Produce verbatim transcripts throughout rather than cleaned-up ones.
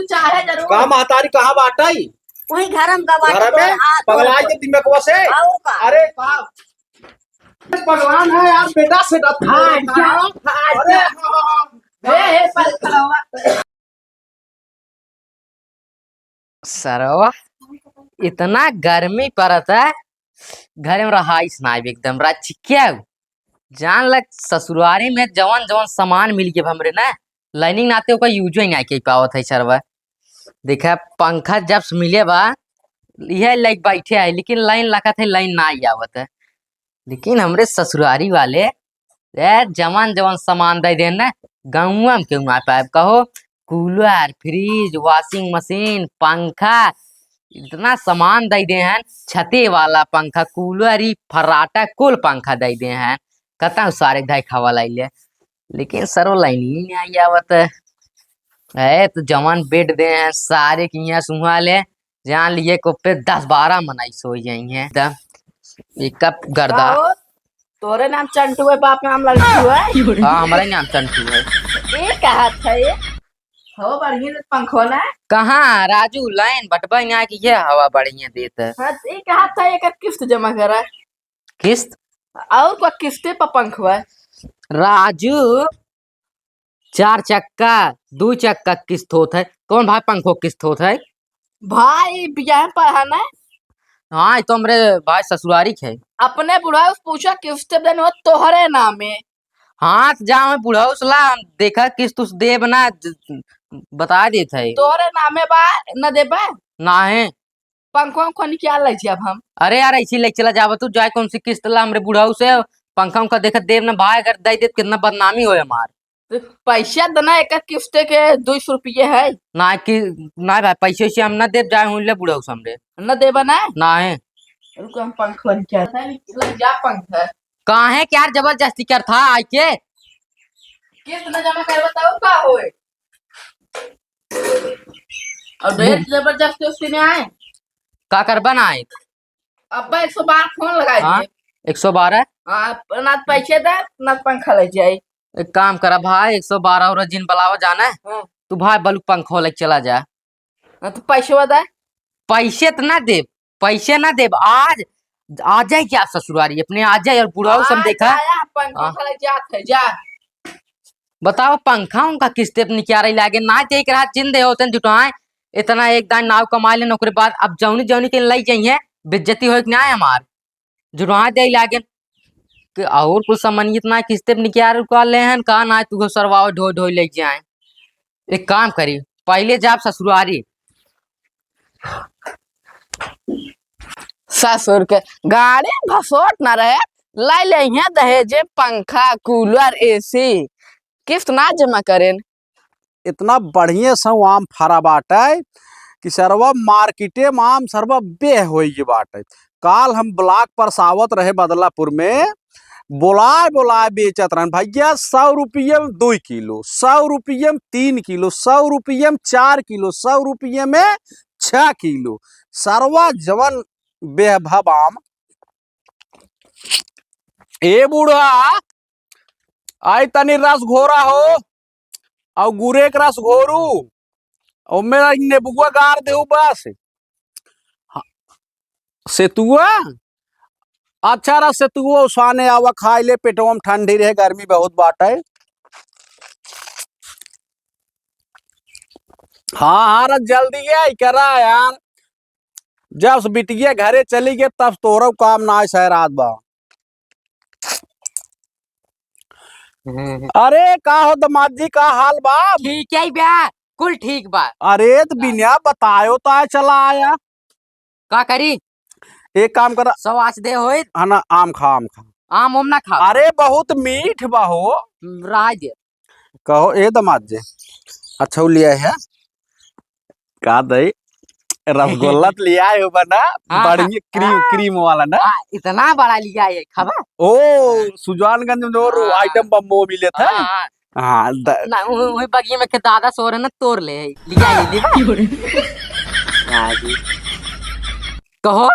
चाहे जरूर। का महतारी कहाँ बाटइ? वही घर में का बाटे घर में? तोर हाथ पगलाइ तोड़ के दिमागवा से। और का? अरे बाप। पगलान है यार, बेटा से डर। हाँ, जा, हाँ, अरे जा। हाँ। हे, हे, पलकलवा। सरवा, इतना गर्मी पड़त है, घर में रहाइस ना एकदम रात चिक्किया। जान लग ससुरारी में जवन जवन सामान मिल के हमरे ना, लाइनिंग नाते ओकर यूजो ही ना कइ पावत है सरवा। देखा, पंखा जब से मिले बा, इहे लाइक बैठे है, लेकिन लाइन लागत है, लाइन ना ही आवत है। लेकिन हमरे ससुरारी वाले, ए, जवन जवन सामान दइ देन ना, गउँवा में केहू ना पाएब। कहो, कूलर, फ्रिज, वॉशिंग मशीन, पंखा, इतना सामान दइ दे हैं, छते वाला पंखा, कूलर, ई फर्राटा, कुल पंखा दइ दे हैं। कतउ सारे धइ खावा लाइले, लेकिन सरो लाइन ही नहीं आवत है। ए, तो जवन बेड दे हैं, सारे के हियाँ सुहा ले, जान लिए को पे दस बारह मनई सोइ जाइहैं। त एक कप गर्दा। का हो? तोरे नाम चंटू है, बाप नाम लंटू है? हाँ, हमरे नाम चंटू है। ए कहत है ये? हवा बढ़िया देत पंखवा ना? कहाँ राजू, लाइन बटबइ ना कि ये हवा बढ़िया देत है। हाँ, तो ए कहत है एकर किस्त जमा करा। किस्त? और का किस्ते पर पंखवा? राजू, चार चक्का, दू चक्का किस्त होत है। कौन भाई पंखो किस्त होत है? भाई, बियाह पर है ना? हाँ, ई तो हमरे भाई ससुरारी के है। अपने बुढ़ऊ से पूछा, किस्त देन हो तोहरे नामे। हाँ, तो जाओ बुढ़ऊ से ला, हम देखा किस्त उस्त देब ना, ज-, बता देत है। तोहरे नामे बा, न देबे? नाहीं। पंखवा उंखवा निकाल लै छी अब हम। अरे यार, ऐसी ले चला जाबा तू, जाए कौन सी किस्त ला हमरे बुढ़ऊ से, पंखा उंखा देखत देब ना भाई, अगर दे देत कितना बदनामी होए हमार। तो पैसा देना, एक किस्ते के दो सौ रुपये है। ना कि, ना भाई, पैसे वैसे हम ना देब, जाए हुन ले बुढ़ऊ से हमरे। ना देबा ना? नाहीं। रुको, हम पंखवा निकाल, जा पंखा। काहे क्या जबरदस्ती कर था आई के? किस्त ना जमा करबा तब का होए? और ढेर जबरदस्ती उसकी नहीं आए। का करबा ना आए? अब्बा एक सौ बारह फोन लगाइ हाँ, दिए। एक सौ बारह? हाँ, ना पैसे दे, ना पंखा लै जाए। एक काम करा भाई, एक सौ बारह और जिन बुलावा जाना है, हाँ। तू भाई बलुक पंखो लै चला जा। हाँ, तो पैसे दे। पैसे तो ना देब, पैसे ना देब। आज, आ जाए क्या ससुरारी अपने, आ जाए और बुढ़ऊ से हम आज देखा। आया, पंखा हाँ। खा ले, जात है, जा। बताओ, पंखा उनका किस्ते पे निकारे लागे, ना ते एक रात जिंदे होते जुटाए, इतना एक दान नाव कमा लेन, ओकरे बाद अब जौनी जौनी के लै जाइए, बेइज्जती होए कि ना हमार, जुटाए दे लागे। कि और कुछ सामान इतना किस्ते पे निकारे रुका ले हन, का ना तू सरवाओ ढोई ढोई लै जाए। एक काम करी, पहले जाब ससुरारी। ससुर के गाड़ी भसोट न रहे, लै लेइहें दहेजे पंखा, कूलर, एसी, किस्त ना जमा करेन। इतना बढ़िया से आम फरा बाटे कि सरवा मार्केटे में आम सरवा बेह होई गई बाटे। काल हम ब्लॉक पर से आवत रहे बदलापुर में, बोलाए बोलाए बेचत रहन, "भैया, सौ रुपये में दुई किलो, सौ रुपये में तीन किलो, सौ रुपये में चार किलो, सौ रुपये में छह किलो।" सरवा जवन बेहभव आम, "ए बूढ़ा, आई तनी रस घोरा हो, और गुरे के रस घोरू, ओमे नेबुआ गार देहू बस।" हाँ, सेतुआ? अच्छा रहा सेतुआ, उसाने आवा, खाई ले, पेटवा में ठंडी रहे, गर्मी बहुत बाटे। हाँ, हाँ, रस जल्दी आई करा यार, जब से बिटिया घरे चली गई, तब से तोहरो काम ना आए, सहरात बा। हम्म। अरे, का हो दमाद जी, का हाल बा? ठीक है बा, कुल ठीक बा। अरे, तो बिना बतायो तो आए चला आया। का करी? एक काम करा। सवास दे होए। हाँ ना, आम खा, आम खा। आम ओम ना खा। अरे, बहुत मीठ बा हो। राज। कहो, ए दमाद जी, अच्छा, वो लिया है। का दई? रसगुल्ला तो लिया है बना, हाँ, बढ़िया हाँ। क्रीम, हाँ। क्रीम वाला ना? हाँ, इतना बड़ा लिया है, खाबा? ओ, सुजानगंज में जो हाँ। आइटम बम वो मिले थे। हाँ, हाँ। हाँ, द- ना, वो, वही बगिया में के दादा सो रहे ना, तोड़ ले, लिया है, लिया। हाँ जी। कहो,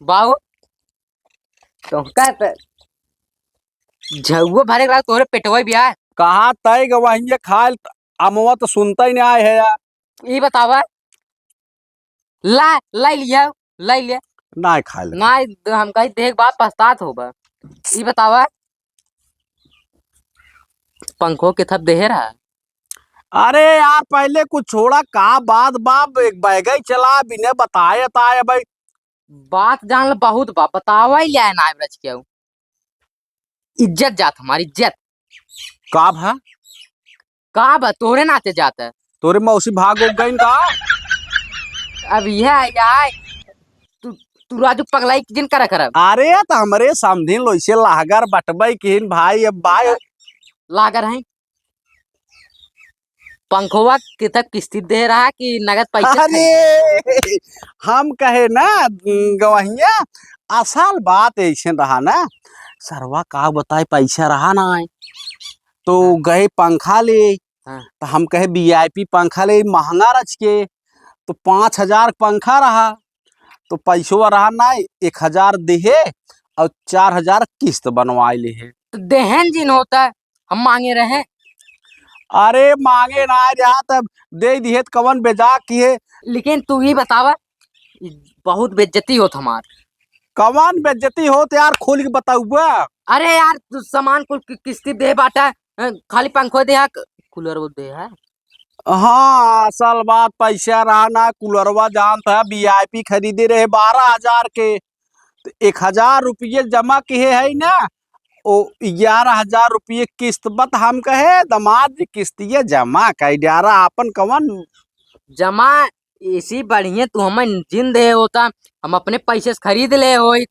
बाऊ, तोहका त झउआ भरे के बाद तोहरे पेटवा भी आए। कहाँ तय गवाहिए खाए, अमवा तो सुनता ही नहीं आए है यार। ई बतावा, ला, लाई लिया, लाई लिया। नाहीं खाए ले। नाहीं, हम कही देख बात पछतात होबा। ई बतावा, पंखो के थप देहे रहा? अरे यार, पहले कुछ छोड़ा, का बात बा, एक बैग ही चला, बिना बताए ताए भाई। बात जान ल बहुत बा, बतावा ही लिया नाई ब्रज के। इज्जत जात हमारी, इज्जत। का भा? का बा, तोरे नाते जात है। तोरे मौसी भाग हो गईन का? अब यह, यह, तू, तू राजू पगलाई जिन करा करब। अरे, त हमरे समधिन लोइसे लहगर बटबै किहिन भाई, अब भाई। लहगर है। पंखवा के तब किस्ती दे रहा कि नगद पैसे अरे, खरीदे? हम कहे ना, गवहिया, असल बात ऐसे रहा ना, सरवा का बताए, पैसा रहा ना है, तो हाँ। गए पंखा ले, हाँ। तो हम कहे V I P पंखा ले, महंगा रच के, तो पाँच हजार पंखा रहा, तो पैसवा रहा ना, एक हजार देहे और चार हजार किस्त बनवाए ले है। तो देहन जिन होता, हम मांगे रहे। अरे मांगे ना रहा, तब दे दिहे त कवन बेजा किहे। लेकिन तू ही बतावा, बहुत बेइज्जती होत हमार। कवन बेइज्जती होत यार, खोल के बताउबा। अरे यार, तू सामान कुल कि-, किस्ती दे बाटा, अ, खाली पंखो दे हा, क-, कूलर वो दे हा। हाँ, असल बात पैसा रहा ना, कूलरवा जानत है, V I P खरीदे रहे बारह हजार के, त एक हजार रुपये जमा किहे है ना, ओ ग्यारह हजार रुपये किस्त बत हम कहे, दमाद जी किस्तिये जमा कर डारा, आपन कवन जमा इसी बढ़िया तू हमें जिन दे होता, हम अपने पैसे से खरीद ले होई।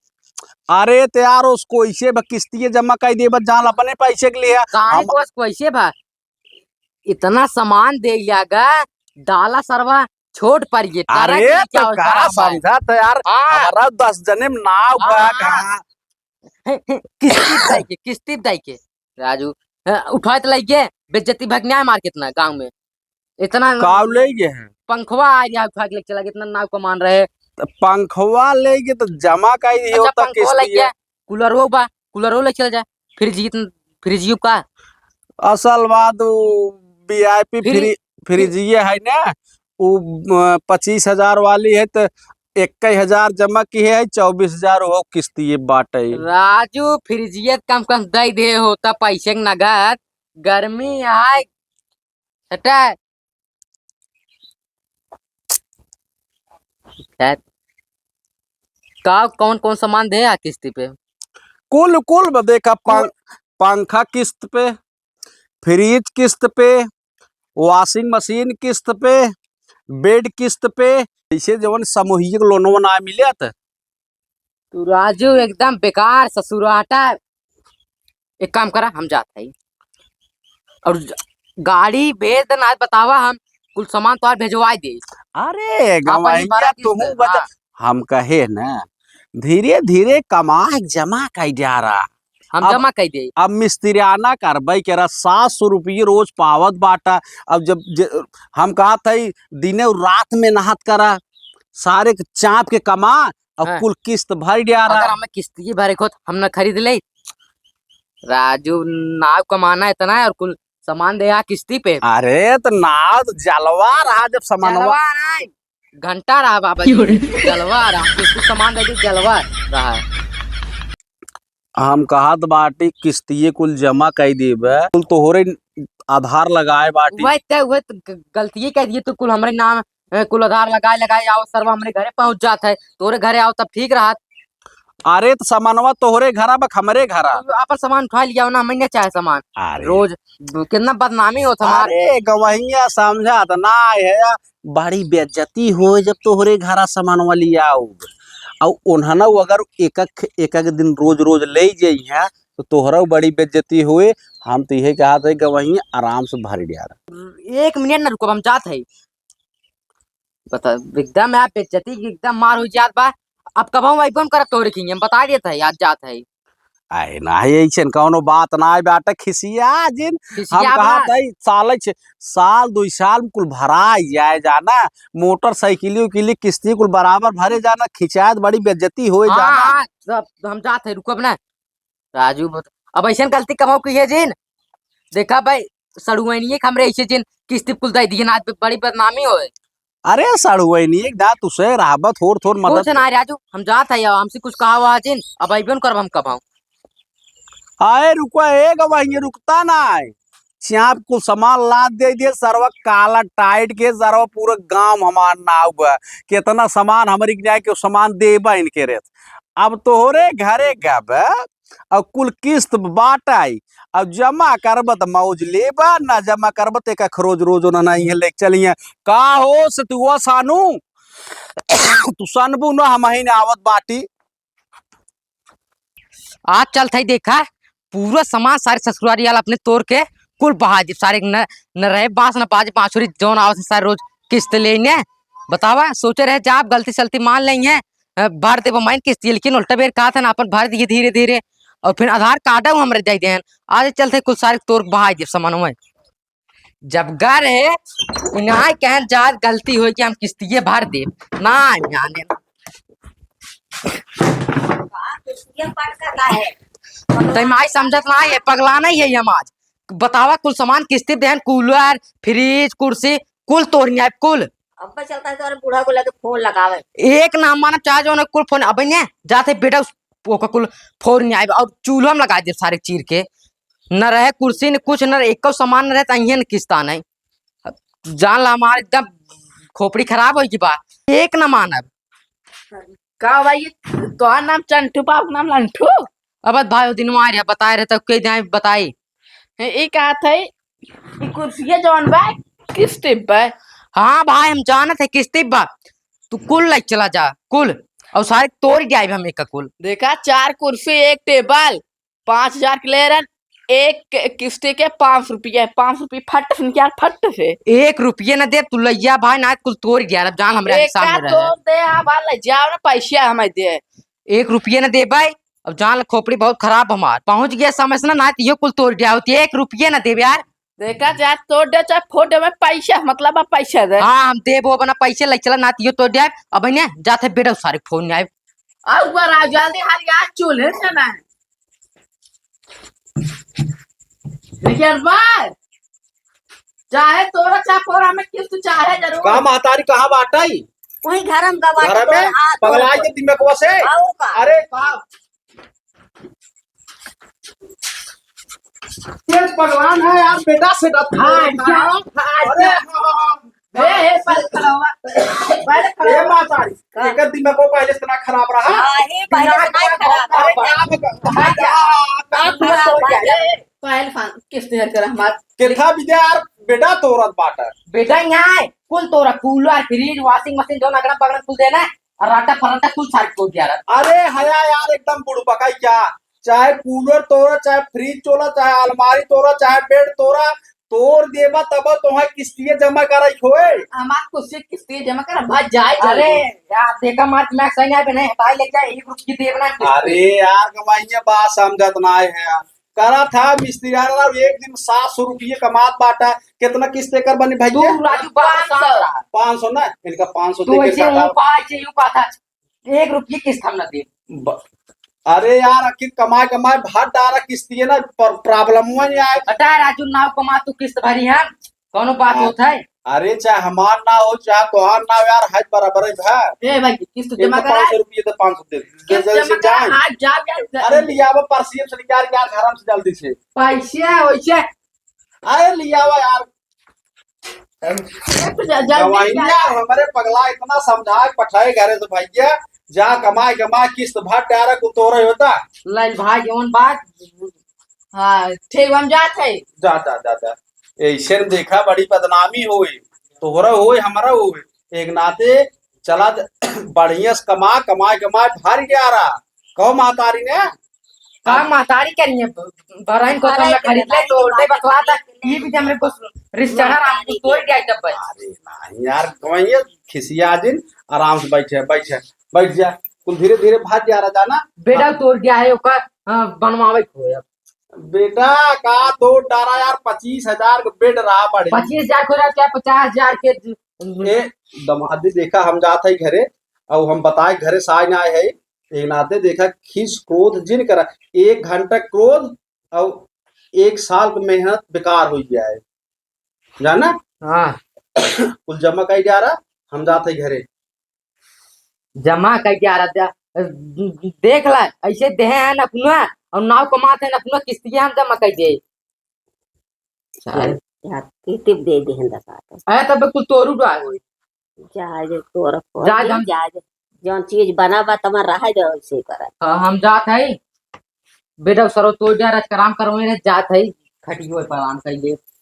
अरे त यार, उसको इसे ब-, किस्तिये जमा कर दे, बस जान अपने पैसे के लिए। काहे हम को उसको इसे बा? इतना सामान दे लिया गा, डाला सरवा छोट पर ये, तारा अरे, के तो क्या हो, का बड़ा भाई? समझा त यार, हाँ। हमारा दस जने में नाव बा हाँ। का? किस्ती दई के, किस्ती दई के। राजू, हाँ, उठाए त लई गे, बेइज्जती भगन्या है मार्केट ना, गाँव में। इतना काव ले गे हैं? पंखवा आ गया, उठा के लेके चला गया, इतना नाव कमान रहे। त पंखवा ले गे त जमा काई दियो अच्छा, त पंखवा ले किस्ती गया, है। कूलरो बा, कूलरो ले चल जाए, फ्रिज, फ्रिजियो का। असल बात उ V I P फ्री-, फ्री-, फ्रिजिये है ना, उ, अ, पच्चीस हजार वाली है त इक्कीस हजार जमा किहे है, चउबीस हजार हो किस्ती ये बाटे। राजू, फ्रिजिये कम कम दई दे होता पैसे के नगद, गर्मी है, हटा। खैर, का कौन कौन सामान दे आ किस्ती पे? कुल, कुल ब-, देखा, पं-, कुल। पंखा किस्त पे, फ्रिज किस्त पे, washing machine किस्त पे, बेड किस्त पे, ऐसे जवन सामूहिक लोनवा ना मिलत। तू राजू एकदम बेकार ससुराटा। एक काम करा, हम जात हई और ज-, गाड़ी भेज देना है, बतावा, हम कुल सामान तोहार भेजवाई दे। अरे, आपन ही गवैया, भरा किस्त, तुहू बता। हाँ। हम कहे ना, धीरे धीरे कमा के जमा कर जा रहा। हम अब, जमा कर दे। अब मिस्त्रियाना करबै के रहा, सात सौ रुपये रोज पावत बाटा। अब जब ज-, हम कहत हई, दिने और रात में नहात करा, सारे के चाप के कमा, अब हाँ। कुल किस्त भर दिया रहा। अगर हमें किस्त ही भरे के होत, हम न खरीद ले। राजू, नाव कमाना इतना है और कुल सामान दे आ किस्ती पे। अरे, त नाव त जलवा रहा जब सामानवा। जलवा नहीं, घंटा रहा बाबा जी। जलवा रहा, किस्ती सामान दे दी, जलवा रहा। हम कहत बाटी किस्तिये कुल जमा कई देबे, कुल तोहरे आधार लगाए बाटी। वही ते, वही त ग-, गलतिये कह दिए, तू कुल हमरे नाम, ए, कुल आधार लगाए, लगाए आओ, सरवा हमरे घरे पहुँच जात है, तोरे घरे आओ तब ठीक रहत। अरे त सामानवा तोहरे घरा बा, हमरे घरा। तू आपन सामान उठा लिया ना, हमें नहीं चाहे सामान। अरे। रोज ब-, कितना बदनामी होत हमार। अरे गवहिया समझा त ना है, बड़ी बेइज्जती होए जब तोहरे घरा सामानवा लियाउब। अउ उन्हनउ अगर एक एक, एक एक दिन रोज रोज ले जइहें, तो तोहरउ बड़ी बेइज्जती होए। हम तो इहे कहत है गवहिया आराम से भर डार। एक मिनट ना रुकब, हम जात है। बता, एकदम यार बेइज्जती की एकदम मार हो जात बा। अब कबहूँ अइबो न करब तोहरे खियाँ, हम बता देत है, आज जात है। अरे नाही, ऐसन कौनो बात नाही बाटे, खिसिया जिन। खिसिया हम कहत है, साल छ-, साल दुई साल में कुल भराई जाए जाना, मोटरसाइकिल उकिली किस्ती कुल बराबर भरे जाना, खिंचायत बड़ी बेइज्जती होए हाँ, जाना। हाँ, सब हम जात है, रुकब ना। राजू बत-, अब ऐसन गलती कबहूँ किहे जिन। देखा भाई, सड़ुआइनिये के हमरे ऐसे जिन किस्ती कुल दइ दिहन, आज बड़ी बदनामी होए। अरे सड़ुआइनिये के ना, तुसे रहबा थोर थोर मदद। कुछ ना राजू, हम जात है, हमसे कुछ कहा हुआ जिन, अब अइबे न करब हम कबहूँ। आए रुको, ए गवाहिए, रुकता ना है। चाप कुल सामान लाद दे दिए, सरवा काला टाइट के, सरवा पूरा गांव हमार नाव बा। कितना सामान हमरी के जाए के सामान देबा इनके रे। अब तोहरे घरे गब और कुल किस्त बाटाई, अब जमा करब त मौज लेबा, ना जमा करब त एक खरोज रोज ना नहीं है लेके चलिए। का हो सतुआ सानू, तू सनबू ना, हम ही ना आवत बाटी। आज चलत है देखा, पूरा सामान सारे ससुरारी वाला अपने तोर के कुल बहा दे। सारे न, न रहे बांस न बाजे बांसुरी, जौन आवत है सारे रोज किस्त लेने। बतावा, सोचे रहे जा आप गलती सलती मान लेंगे, अ, भर देबो माइन किस्त, लेकिन उल्टा बेर कहा था ना, अपन भर दिए धीरे धीरे और फिर आधार कार्ड हमरे दे देन। आज चलत है कुल सारे तोर बहा दे सामान में। जब घर है, इनाय कहन जात गलती होई कि हम किस्तिये भर देब। ना जाने। तै माई समझत ना है, पगला नहीं है हम आज। बतावा, कुल सामान किस्ती देहन, कूलर, फ्रिज, कुर्सी, कुल तोर न्याय, कुल। अब चलता है तोरे बूढ़ा को लेके फोन लगावे। एक ना मानब, चाहे जो ना कुल फोन, अब ने जाते बेटा उस, ओका कुल फोन न्याय और चूल्हा में लगा दे सारे चीर के। न रहे कुर्सी, न कुछ, न रहे, एको सामान न रहे, त अइहें न किस्ता नहीं। जान ला हमार एकदम खोपड़ी खराब होई की बा, एक न मानब। का भाई, तोहार नाम चंटू, बाप नाम लंठू? अब भाई, ओ दिन आ रहे, बताए रहे, तब के जाए बताई। ए, ई कहत है, ई कुर्सिया जौन बा, किस्ती बा? हाँ भाई, हम जानत है किस्ती बा। तू कुल ले चला जा, कुल। और सारे तोड़ के आइब हम एक का कुल। देखा, चार कुर्सी, एक टेबल, पाँच हजार के ले रहन, एक के, किस्ती के पाँच सौ रुपया, पाँच सौ रुपया फट से निकाल, फट से। एक रुपये न दे, तू लैया भाई, ना कुल तोड़ गया, अब जान हमरे एक सामने का रहे। तोड़ दे, हाँ, भाई, ले जाओ ना, पैसा हमें दे। एक रुपये न दे भाई, अब जान ले खोपड़ी बहुत खराब हमार, पहुँच गया समय से ना, ना तो यो कुल तोड़ गया होती, एक रुपये न देबे यार। देखा, चाहे तोड़ दे, चाहे फोड़ दे, हमें पैसा, मतलब, अब पैसा दे। हाँ, हम देबो, अपना पैसे ले चला, ना तो यो तोड़ दे, अब इन्हें जाते बेटा सारे फोन नहीं आए। आउ बड़ा जल्दी हरिया चूल्हे से ना। देखिए भाई, चाहे तोरा, चाहे फोरा में किस्त चाहे जरूर। का महतारी कहाँ बाटई? वही घर में गवा घर के में? तोरा हाथ पगलाई धो के दिमागवा से। आओ का? अरे का? ये भगवान है यार, बेटा से डरता हाँ, है। क्या? अरे हाँ। ए, हे, पहले खड़ा हुआ। पहले खड़ा ए, हुआ। मातारी, का? एकर दिमागो पहले से ना खराब रहा। हाँ, ये पहले से ना खराब अरे, रहा। का, का, का, का, का, का, का, का, का, का, का, पहले फान, किस्त हर कर हमार। केथा बिदे यार, बेटा तोरत बाटा। बेटा यहाँ है, कुल तोरा, कूलर, फ्रिज, वॉशिंग मशीन, जो नगड़ा पगड़ा कुल देना है, और राटा फराटा कुल सार को दिया रहा। अरे हया यार, एकदम बुड़बका क्या? चाहे कूलर तोरा, चाहे फ्रिज तोरा, चाहे अलमारी तोरा, चाहे बेड तोरा, तोर देबा तब तोहे किस्तिये जमा करे होए। हमार कुछ से किस्तिये जमा कर, भाई जाए अरे जल्दी। यार, देखा मार, मैं सही नहीं बने, हटाई ले जाए, एक रुपये देबना किस्ती। अरे यार, कमाइए बात समझत ना है यार। करा था मिस्त्री यार, एक दिन सात सौ रुपये कमात बाटा, कितना किस्त एकर बनी भैया? तू राजू, बारह सौ। पाँच सौ ना, इनका पाँच सौ तू दे के ऐसे काटा। ऊपर, ऐसे ऊपर था। एक रुपये किस्त हम ना दे। ब-, अरे यार, आखिर कमाए, कमाए, भार डारा किस्तिये ना, पर प्रॉब्लम हुआ नहीं आए। हटा राजू, नाव कमा तू किस्त भरी हम, कौनो बात हाँ। होत है? अरे, चाहे हमार ना हो, चाहे तोहार ना हो यार, है बराबर है भाई। ए भाई, किस्त जमा करा। पाँच सौ रुपये तो पाँच सौ दे। किस्त जल्दी जमा से करा, जाए। आज जा, जा, जा। अरे, लियावा परसियम से निकाल के यार, घर से जल्दी से। पैसे, वैसे। अरे, लियावा यार। ए, तो जा, जा, गवाहिया जा। हमरे पगला इतना समझाए पठाए घरे से भैया, जा कमाए, कमाए, किस्त भर डारा को तोरे होता। लाइल भाई, जौन बात। हाँ, ठीक, हम जात है। जा, जा, जा, जा। ऐसे न देखा, बड़ी बदनामी होई, तोहरा होई, हमरा होई। एक नाते चला द-, बढ़िया से कमा, कमाए, कमाए, भारी डारा। कहो महतारी ने? का महतारी करिए? बहराइन को भराई तुमने के खरीद ले, तो उल्टे बकला था। ये भी हमरे को रिश्तेदार हमको तोड़ दिया जब भाई। अरे नहीं यार, कमाइए, खिसिया जिन, आराम से बैठे, बैठे, बैठ जा। कुल धीरे धीरे भाग जा रहा जाना। बेटा तोड़ दिया है ओकर, हाँ, बनवावे को है। बेटा का दो डारा यार, पच्चीस हजार के बेड रहा बड़े। पच्चीस हजार को रहा क्या, पचास हजार के? ए, दमादी देखा, हम जात है घरे, और हम बताए घरे से आए ना आए है, एक नाते देखा, खीस क्रोध जिन करा, एक घंटा क्रोध और एक साल क मेहनत बेकार होइ गया है, जाना? हाँ। कुल जमा कइ द्या रहा, हम जात है घरे। जमा कइ द्या रहा, जा-, देख ला, ऐसे देहे हैं नपुआ, और नाव कमात है नपुआ, किस्तिया हम जमा कइ दे। सारे। यार, किस्ती दे दे हैं दस आठ। अरे, तब कुल तोरू डुआ होई। जा, जा, तोरा जा, जा। जा, जा। जौन चीज बना बा, तमा रहा जा, वैसे करा। हाँ, हम जात है। बेटा, सरो तो जा, राज कराम करो, मैं जात है। खटियो पर आराम कर ले।